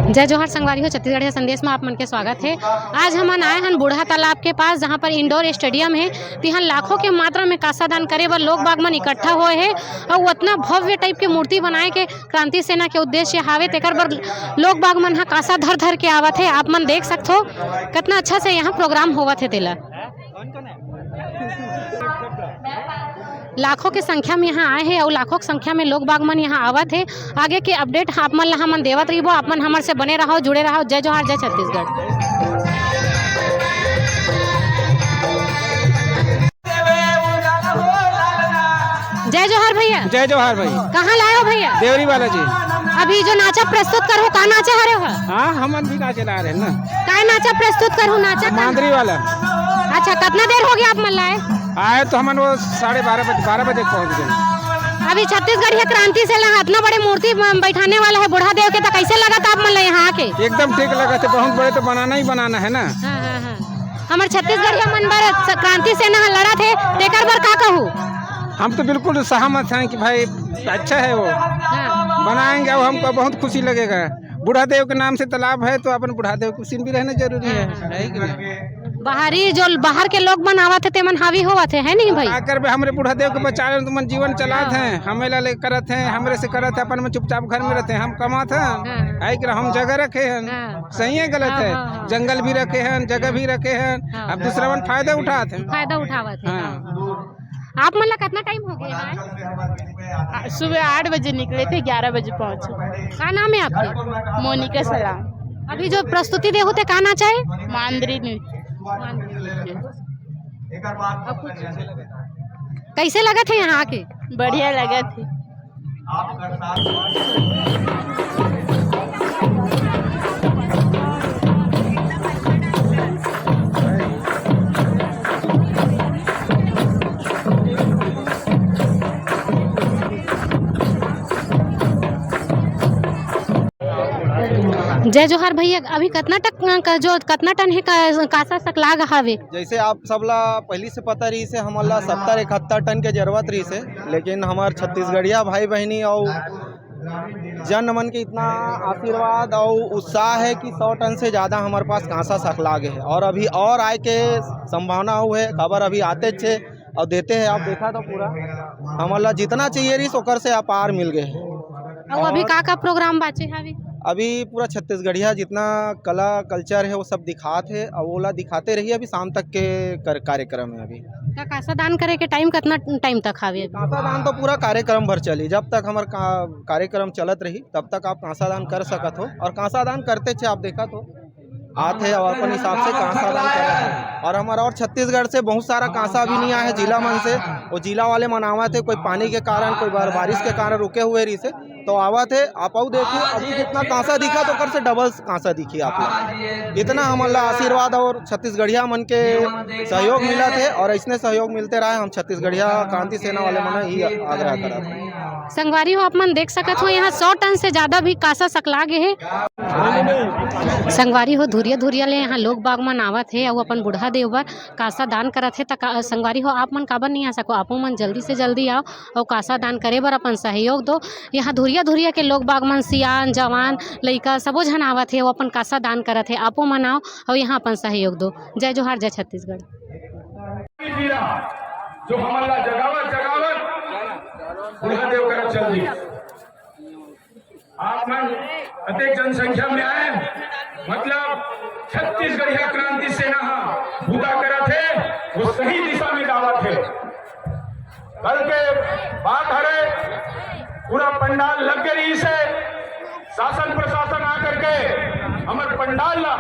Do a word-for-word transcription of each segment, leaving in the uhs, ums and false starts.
जय जोहार संगवारी हो, छत्तीसगढ़िया संदेश में आप मन के स्वागत है। आज हमन आए हन बूढ़ा तालाब के पास, जहां पर इंडोर स्टेडियम है। तिहां लाखों के मात्रा में कांसा दान करे बर लोग बाग मन इकट्ठा होए है और उतना भव्य टाइप के मूर्ति बनाए के क्रांति सेना के उद्देश्य हावे, तेकर बर लोग बाग मन ह कांसा धर धर के आवत है। आप मन देख सकथो कितना अच्छा से यहाँ प्रोग्राम होवत है तेला। लाखों के संख्या में यहाँ आए हैं और लाखों की संख्या में लोग बाग मन यहाँ आवत है। आगे के अपडेट आप मन ला हमन देवत रहिबो। आप मन हमर से बने रहो, जुड़े रहो। जय जोहार, जय छत्तीसगढ़। जय जोहार भैया। जय जोहार भाई। कहाँ लाए हो भैया? देवरी वाला जी। अभी जो नाचा प्रस्तुत करहु, का नाचा हरे हो? हाँ, हमन भी नाचे ला रहे हैं ना। काय नाचा प्रस्तुत करहु, नाचा का? मांदरी वाला। अच्छा, कितना देर हो गया आप मन लाए? आए तो हमन वो साढ़े बारह बजे, बारह बजे पहुँच गए। अभी छत्तीसगढ़िया क्रांति सेना इतना बड़े मूर्ति ब-, बैठाने वाला है बूढ़ा देव के, तो कैसे लगत आप मन ला यहाँ आके? एकदम ठीक लगत है, बहुत बड़े तो बनाना ही बनाना है ना। हाँ, हाँ, हाँ। हमर छत्तीसगढ़िया मन बर स-, क्रांति सेना ह लड़त हे, तेकर बर का कहू? हम तो बिल्कुल सहमत हैं कि भाई अच्छा है वो, हाँ। बनाएंगे और हमको बहुत खुशी लगेगा। बूढ़ा देव के नाम से तालाब है तो अपन बूढ़ा देव के सीन भी रहना जरूरी है, हाँ। है कि नहीं? बाहरी जो बाहर के लोग मन आवत हे, तेमन हावी होवत हे, है नहीं भाई? का करबे, हमरे बूढ़ा देव के बचा लेन, तुमन जीवन चलात हाँ। हैं, हमें ला ले करत हैं, हमरे से करत हैं, अपन में चुपचाप घर में रहते हैं, हम कमात हैं, हाँ। है कि हम जगह रखे हैं। हाँ। सही है, गलत हाँ, है? हाँ, हाँ। जंगल भी रखे हैं, जगह भी रखे हैं, हाँ। अब दूसरा मन फायदा उठात हैं। फायदा उठावत है, हाँ। हाँ। आप मन ला कितना टाइम हो गया है? आ, सुबह आठ बजे निकले थे, ग्यारह बजे पहुंचे। का नाम है आपके? मोनिका सलाम। अभी जो प्रस्तुति देहू ते का नाचा है? मांदरी नृत्य। कैसे लगत है यहाँ आके? बढ़िया लगत है। जय जोहार भैया, अभी कितना टक-, क-, जो कितना टन है का-, कांसा सकलाग हावे? जैसे आप सब ला पहली से पता रही से, हमन ला सत्तर इकहत्तर टन के जरूरत रही से, लेकिन हमार छत्तीसगढ़िया भाई बहनी और जन मन के इतना आशीर्वाद और उत्साह है कि सौ टन से ज़्यादा हमारे पास कांसा सकलाग है और अभी और आए के संभावना हुए, खबर अभी आते छे और देते हैं। आप देखा तो पूरा हमन ला जितना चाहिए रही ओकर से अपार मिल गए है। और अभी और का का प्रोग्राम बाचे हवे? अभी पूरा छत्तीसगढ़िया जितना कला कल्चर है वो सब दिखात है और ओला दिखाते रही अभी शाम तक के कर, कार्यक्रम है अभी। का कांसा दान करे के टाइम कितना टाइम तक हावे अभी? कांसा दान तो पूरा कार्यक्रम भर चली, जब तक हमार का, कार्यक्रम चलत रही तब तक आप कांसा दान कर सकत हो और कांसा दान करते छे आप देखत हो आत है और अपन हिसाब से कांसा दान करत है। और हमारा और छत्तीसगढ़ से बहुत सारा कांसा भी नहीं आया है जिला मन से, वो जिला वाले मन आवत है, कोई पानी के कारण, कोई बार बारिश के कारण रुके हुए रही से, तो आवत है। आप अऊ देखिए, अभी जितना कांसा दिखा तो ओकर से डबल कांसा दिखी आप लोग। इतना हमन ला आशीर्वाद और छत्तीसगढ़िया मन के सहयोग मिलत है और ऐसने सहयोग मिलते रहे। हम छत्तीसगढ़िया क्रांति सेना वाले मन ही आग्रह करत हैं। संगवारी हो, आप मन देख सकत हो, यहाँ सौ टन से ज्यादा भी कांसा सकला गे हे। संगवारी हो, धुरिया धुरिया ले यहाँ लोग बाग मन आवत हे अउ अपन बूढ़ा देव बर कांसा दान करत हे। त का-, संगवारी हो, आप मन काबर नहीं आ सको, आपो मन जल्दी से जल्दी आओ अउ कांसा दान करे बर अपन सहयोग दो। यहाँ धुरिया धुरिया के लोग बाग मन, सियान जवान लइका सबो झन आवत हे, वो अपन कांसा दान करत हे। आपो मन आओ अउ यहाँ अपन सहयोग दो। जय जोहार, जय छत्तीसगढ़। जो हमन ला जगावत जगावत बूढ़ा देव करा चल दी। आप मन अतेक जनसंख्या में आए, मतलब छत्तीसगढ़िया क्रांति सेना हा बूता करत हे, वो सही दिशा में जावत हे। कल के बात हरे, पूरा पंडाल लग के रही से, शासन प्रशासन आकर के हमर पंडाल ला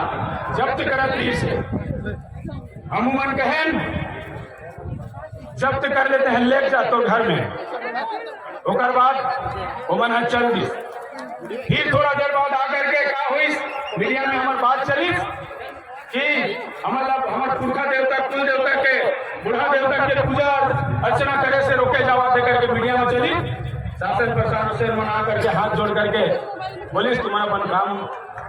जब्त करत रही से। हम मन कहेन, जब्त कर लेते हैं, लेके जा तो घर में। ओकर बाद ओमन ह चल दिस। फिर थोड़ा देर बाद आकर के का होइस, मीडिया में हमर बात चलिस कि हमर ला, हमर पुरखा देवता, कुल देवता के, बूढ़ा देवता के पूजा अर्चना करे से रोके जावा थे करके मीडिया में चली। शासन प्रशासन से मना करके, हाथ जोड़ करके बोलिस, तुम अपन काम